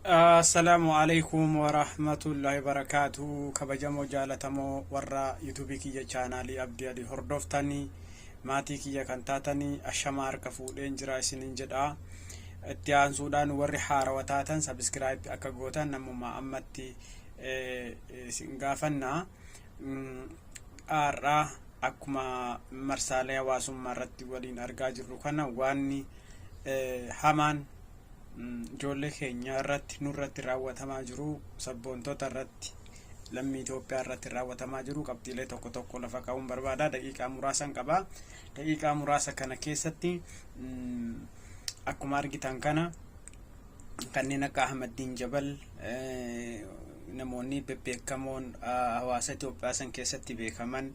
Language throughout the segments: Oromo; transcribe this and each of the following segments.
Assalaamu alaikum warahmatullahi wabarakaatu. Kabajamoo, jaalatamoo warra yuutuubii kiyya chaanaalii Abdii Alii hordoftanii, maatii kiyya kan taatanii, ashamaa, harka fuudheen jira isinin jedha. Itti aansuudhaan warri haarawa taatan subscribe akka gootan namuma ammatti isin gaafanna. Har'a akkuma marsaalee hawaasummaa irratti waliin argaa jirru kana, waanni hamaan ijoollee keenya irratti, nurratti raawwatamaa jiru, sabboontota irratti, lammii Itoophiyaa irratti raawwatamaa jiru, qabxiilee tokko tokko lafa kaa'uun barbaada. Daqiiqaa muraasan qaba. Daqiiqaa muraasa kana keessatti akkuma argitan kana kanneen akka Ahmaddiin Jabal, namoonni bebbeekamoon hawaasa Itoophiyaa san keessatti beekaman,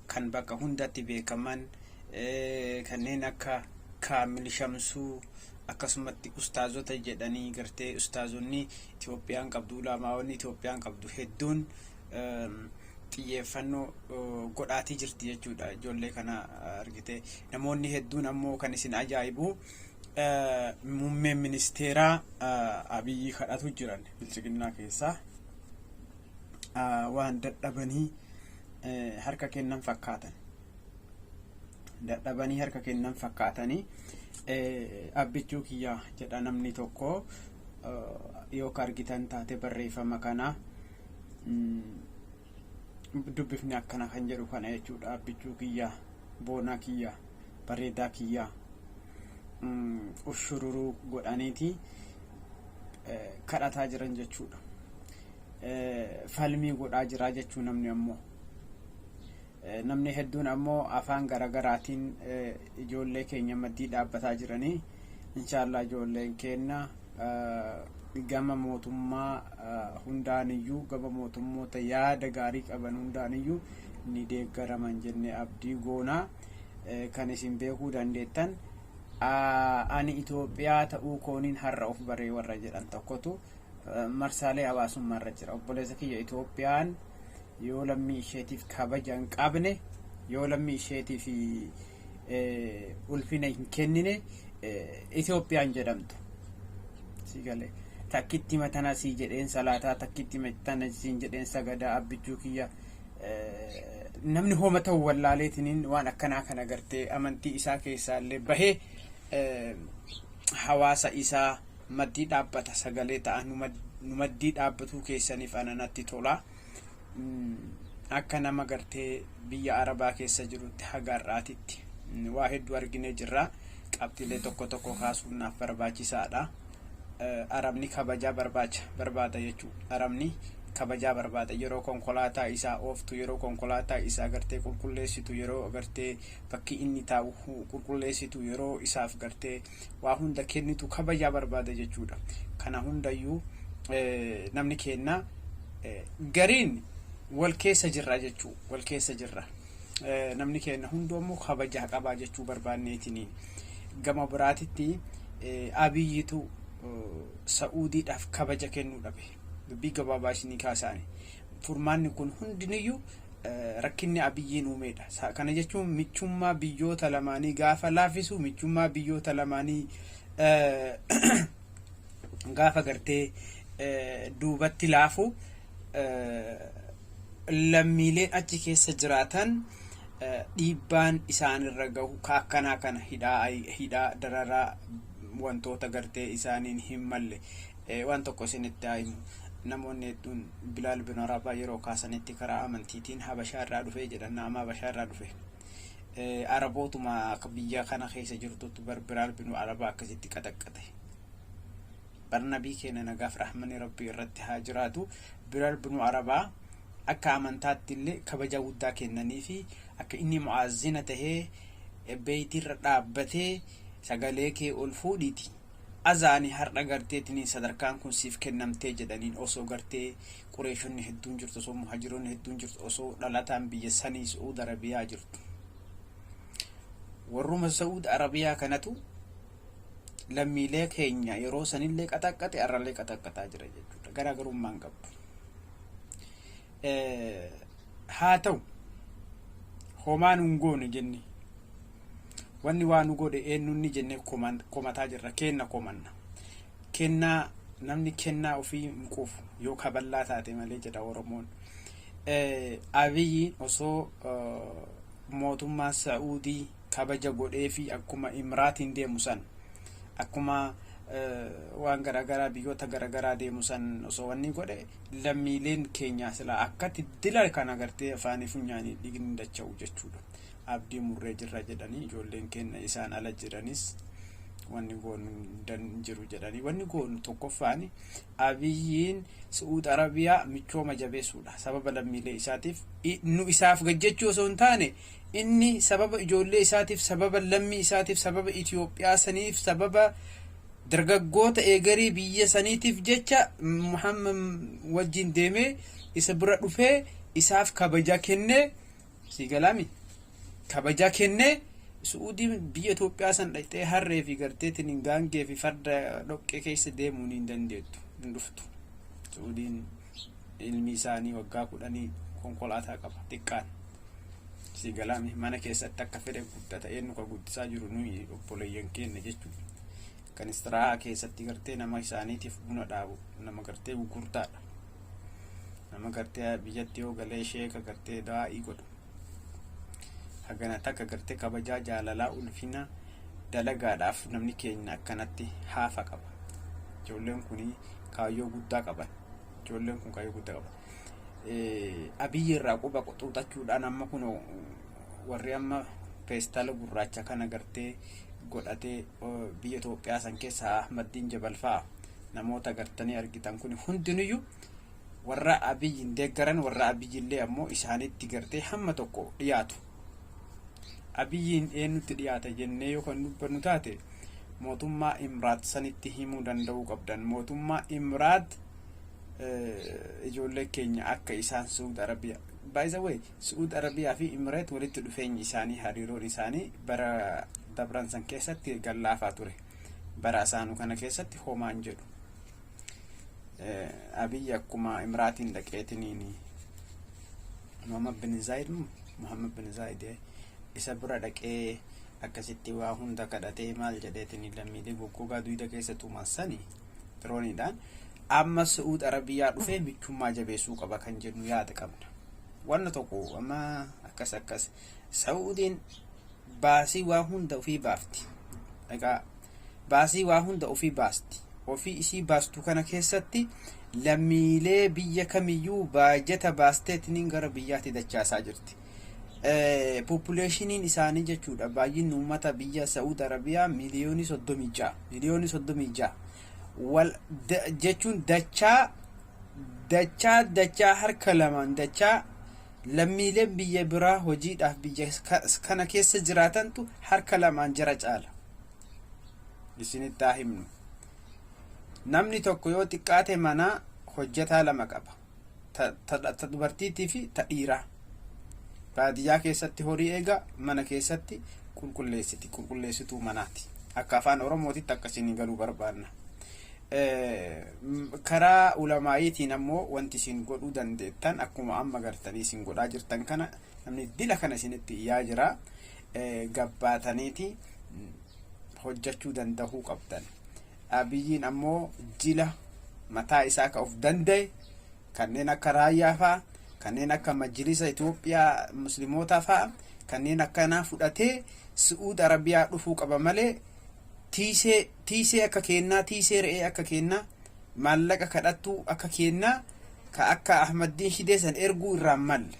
kan bakka hundatti beekaman, kanneen akka Kaamil Shamsuu, akkasumatti ustaazota jedhanii gartee ustaazonni Itoophiyaan qabdu, ulamaa'onni Itoophiyaan qabdu hedduun xiyyeeffannoo godhaatii jirti jechuudha. Ijoollee kana argite namoonni hedduun ammoo kan isin ajaa'ibu muummeen ministeeraa Abiyyi kadhatu jiran. Bilchiginnaa keessaa waan dadhabanii harka kennan fakkaatan, dadhabanii harka kennan fakkaatanii. Abbichuu kiyya jedha namni tokko. Yoo ka argitan taate barreeffama kana dubbifni akkana kan jedhu kana jechuudha: "Abbichuu kiyya, boonaa kiyya, bareedaa kiyya," ushururuu godhaniiti kadhataa jiran jechuudha. Falmii godhaa jiraa jechuu namni ammoo. Namni hedduun ammoo afaan garagaraatiin ijoollee keenya maddii dhaabbataa jiranii. Inshaallah ijoolleen keenya gama mootummaa hundaaniyyuu, gama mootummoota yaada gaarii qaban hundaaniyyuu ni deeggaraman jennee abdii goonaa. Kan isin beekuu dandeettan, "Ani Itoophiyaa ta'uu kooniin har'a of baree" warra jedhan tokkotu marsaalee hawaasummaa irra jira. Obboleessa kiyya, Itoophiyaan yoo lammii isheetiif kabaja hin qabne, yoo lammii isheetiif ulfina hin kennine, Itoophiyaan jedhamtu. Si galee, takkitti matana sii jedheen salaataa, takkitti matana siin jedheen sagadaa. Abbichuu kiyya, namni hooma ta'u wallaaleetiniin waan akkanaa kana gartee amantii isaa keessaallee bahee hawaasa isaa maddii dhaabbata, sagalee ta'a. Nu maddii dhaabbatuu keessaniif ana natti tola. Akka nama gartee biyya Arabaa keessa jirutti haga har'aatitti waa hedduu arginee jirra. Qabxiilee tokko tokko kaasuun naaf barbaachisaadha. Arabni kabajaa barbaacha barbaada jechuudha. Arabni kabajaa barbaada. Yeroo konkolaataa isaa ooftu, yeroo konkolaataa isaa gartee qulqulleessitu, yeroo gartee bakki inni taa'u qulqulleessitu, yeroo isaaf gartee waa hunda kennitu, kabajaa barbaada jechuudha. Kana hundayyuu namni kenna gariin wal keessa jirra jechuu, wal keessa jirra. Namni keenya hunduu ammoo kabajaa qabaa jechuu barbaanneetiniin. Gama biraatitti Abiyyitu Sa'uudiidhaaf kabaja kennuu dhabe. Dubbii gabaabaa isinii kaasaani. Furmaanni kun hundiniyyuu rakkinni Abiyyiin uumeedha. Kana jechuun michummaa biyyoota lamaanii gaafa laaffisu, michummaa biyyoota lamaanii gaafa gartee duubatti laafu, lammiileen achi keessa jiraatan dhiibbaan isaanirra gahu ka akkanaa kana, hidhaa, hidhaa, dararaa, wantoota gartee isaaniin hin malle. Waan tokko isinitti haa himu. Namoonni hedduun Bilaal bin Rabaa yeroo kaasanitti karaa amantiitiin Habashaa irraa dhufee jedhan. Nama Habashaa irraa dhufe, Arabootuma biyya kana keessa jirtutti bar Bilaal bin Rabaa akkasitti qaxaqqate. Barnabii keenya nagaaf rahmani Rabbii irratti haa jiraatu, Bilaal bin Rabaa akka amantaatti illee kabaja guddaa kennanii fi akka inni mu'aazzina tahee beeytiirra dhaabbatee "Sagalee kee ol fuudhiiti azaani, har'a garteetiniin sadarkaan kun siif kennamtee" jedhaniin, osoo gartee Qureeshonni hedduun jirtu, osoo Muhajiroonni hedduun jirtu, osoo dhalataan biyya sanii Su'uud Arabiyaa jirtu. Warruma Sa'uud Arabiyaa kanatu lammiilee keenya yeroo sanillee qaxaqqate, har'allee qaxaqqataa jira jechuudha. Garaagarummaan qabdu. Haa ta'u, homaa nun goone jenne, wanni waa nu godhe eenyunni jenne komataa jirra. Kenna komanna kennaa Namni kennaa ofii hin quufu yoo kaballaa taate malee jedha Oromoon. Abiyyiin osoo mootummaa Sa'uudii kabaja godhee fi akkuma Imraatiin deemu san, akkuma waan garaagaraa biyyoota garaagaraa deemu san osoo wanni godhe, lammiileen keenya silaa akkatti dila kana gartee afaanii funyaanii dhiigni dacha'u jechuudha. Abdii murree jirra jedhanii, ijoolleen keenya isaan ala jiranis wanni goonu jiru jedhanii. Wanni goonu tokkoffaan Abiyyiin Su'uud Arabiyaa michooma jabeessuudha. Sababa lammiilee isaatiif nu isaaf gajjechuu osoo hin taane, inni sababa ijoollee isaatiif, sababa lammii isaatiif, sababa Itoophiyaa saniif, sababa dargaggoota eegarii biyya saniitiif jecha Muhammad wajjin deemee isa bira dhufee isaaf kabaja kennee, si galaami, kabaja kennee. Su'uudiin biyya Itoophiyaa san dhaqxee harree fi garteetiin gaangee fi farda dhoqqee keessa deemuun hin dandeettu, hin dhuftu. Su'uudiin ilmi isaanii waggaa 10 konkolaataa qaba xiqqaan. Si galaami, mana keessatti akka fedhe guddata. Eenyu ka guddisaa jiru? Nuyi obboleeyyan keenya jechuudha. Kan istiraahaa keessatti gartee nama isaaniitiif buna dhaabu nama gartee gurgurtaadha. Nama gartee biyyatti yoo galee sheeka gartee daa'ii godhu. Hagana takka gartee kabajaa, jaalalaa, ulfina dalagaadhaaf namni keenya akkanatti haafa qaba. Ijoolleen kun kaayyoo guddaa qaban. Ijoolleen kun kaayyoo guddaa qaban. Abiyyi irraa quba xuuxachuudhaan amma kun warri amma feestaala gurraacha kana gartee godhatee biyya Itoophiyaa san keessa Ahmaddiin Jabal fa'a namoota gartanii argitan kun hundinuyyuu warra Abiyyiin deeggaran, warra Abiyyillee ammoo isaanitti gartee hamma tokko dhiyaatu. Abiyyiin eenyutti dhiyaata jennee yoo kan dubbannu taate, mootummaa Imraat sanitti himuu danda'uu qabdan. Mootummaa Imraat ijoollee keenya akka isaan Suud Arabiyaa, by the way, Suud Arabiyaa fi Imreet walitti dhufeenyi isaanii, hariiroon isaanii bara dabran san keessatti gallaafaa ture. Bara isaanuu kana keessatti homaan jedhu. Abiyyi akkuma Imraatiin dhaqeetiniin Muhammad bin Zaayid, Muhammad bin Zaayid isa bira dhaqee akkasitti waa hunda kadhatee maal jedheetiin lammiilee goggogaa duyda keessa tuman sani dirooniidhaan amma Su'uud Arabiyaa dhufee michummaa jabeessuu qaba kan jennu yaada qabna. Wanna tokko amma akkas akkas Saa'udiin baasii waa hunda ofii baafti. Egaa baasii waa hunda ofii baasti. Ofii isii baastu kana keessatti lammiilee biyya kamiyyuu baajata baasteetiniin gara biyyaatti dachaasaa jirti. Populationiin isaanii jechuudha, baay'inni uummata biyya Saa'ud Arabiyaa 36 miliyoonii 36 miliyoonii wal jechuun dachaa dachaa dachaa harka lamaan dachaa lammiileen biyya biraa hojiidhaaf biyya kana keessa jiraatantu harka lamaan jara caala. Isinitti haa himnu. Namni tokko yoo xiqqaate mana hojjetaa lama qaba. Ta dubartiitii fi ta dhiiraa. Baadiyyaa keessatti horii eega, mana keessatti qulqulleessiti, qulqulleessituu manaati. Akka afaan Oromootitti akkasiin galuu barbaanna. Karaa ulamaa'iitiin ammoo wanti isin godhuu dandeettan akkuma amma gartanii isin godhaa jirtan kana, namni dila kana isinitti iyyaa jira. Gabbaataniiti hojjechuu danda'uu qabdan. Abiyyiin ammoo jila mataa isaa ka of danda'e kanneen akka raayyaa fa'a, kanneen akka majlisa Itoophiyaa muslimootaa fa'a, kanneen akkanaa fudhatee Su'uud Arabiyaa dhufuu qaba malee tiisee tiisee akka kennaa, tiisee re'ee akka kennaa, maallaqa kadhattuu akka kennaa ka akka Ahmaddiin Shidee san erguu irraan malle.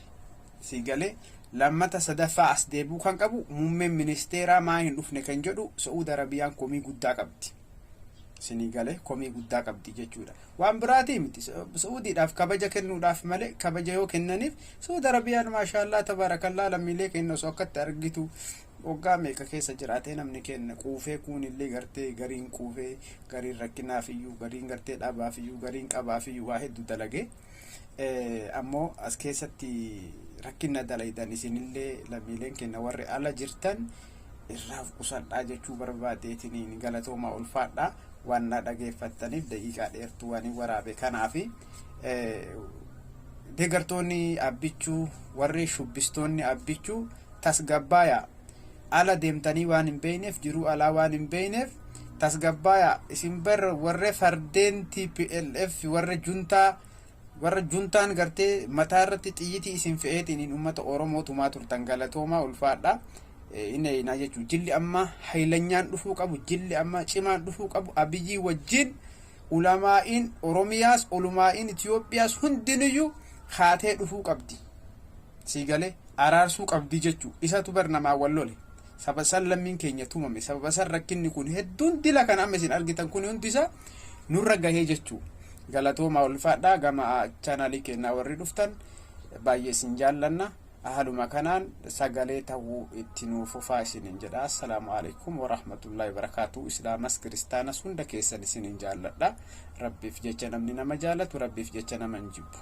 Si galee, lammata sadaffaa as deebi'uu kan qabu muummeen ministeeraa maa hin dhufne kan jedhu Su'uud Arabiyaan komii guddaa qabdi. Isinii galee, komii guddaa qabdi jechuudha. Waan biraatii miti, Su'uudiidhaaf kabaja kennuudhaaf malee. Kabaja yoo kennaniif Su'uud Arabiyaan maashaallaa tabaarakallaa lammiilee keenya osoo akkatti argitu waggaa meeqa keessa jiraatee namni keenya quufee, kuunillee gartee gariin quufee, gariin rakkinaaf iyyuu, gariin gartee dhabaaf iyyuu, gariin qabaaf iyyuu waa hedduu dalagee. Ammoo as keessatti rakkina dalaydan isinillee lammiileen keenya warri ala jirtan irraaf qusadhaa jechuu barbaadeetiin. Galatoomaa, ulfaadhaa waan na dhageeffattaniif. Daqiiqaa dheertuu waan hin waraabe kanaafi deeggartoonni Abbichuu, warri shubbistoonni Abbichuu, tasgabbaaya. Ala deemtanii waan hin beekneef, jiruu alaa waan hin beekneef. Tasgabbaaya isin bar warra fardeen TPLF, warra juntaa, warra juntaan gartee mataa irratti xiyyitii isin fe'eetiin uummata Oromoo tumaa turtan. Galatoomaa, ulfaadha. Inni eenaa jechuun jilli amma haylanyaan dhufuu qabu, jilli amma cimaan dhufuu qabu, Abiyyii wajjin ulamaa'iin Oromiyaas, ulumaa'iin Itoophiyaas hundinuyyuu haatee dhufuu qabdi. Sii galee araarsuu qabdi jechuu. Isatu bar namaa wal lole. Saba san lammiin keenya tumame, sababa san rakkinni kun hedduun dila kan amma isin argitan kun hundi isaa nurra gahee jechuu. Galatoomaa, ulfaadhaa. Gama chaanaalii keenyaa warri dhuftan baay'ee isin jaallanna. Haaluma kanaan sagalee ta'uu itti nuuf fufaa isiniin jedha. Assalaamu alaikum warahmatullahi wabarakaatu. Islaamas kiristaanas hunda keessan isiniin jaalladha. Rabbiif jecha namni nama jaalatu rabbiif jecha nama hin jibbu.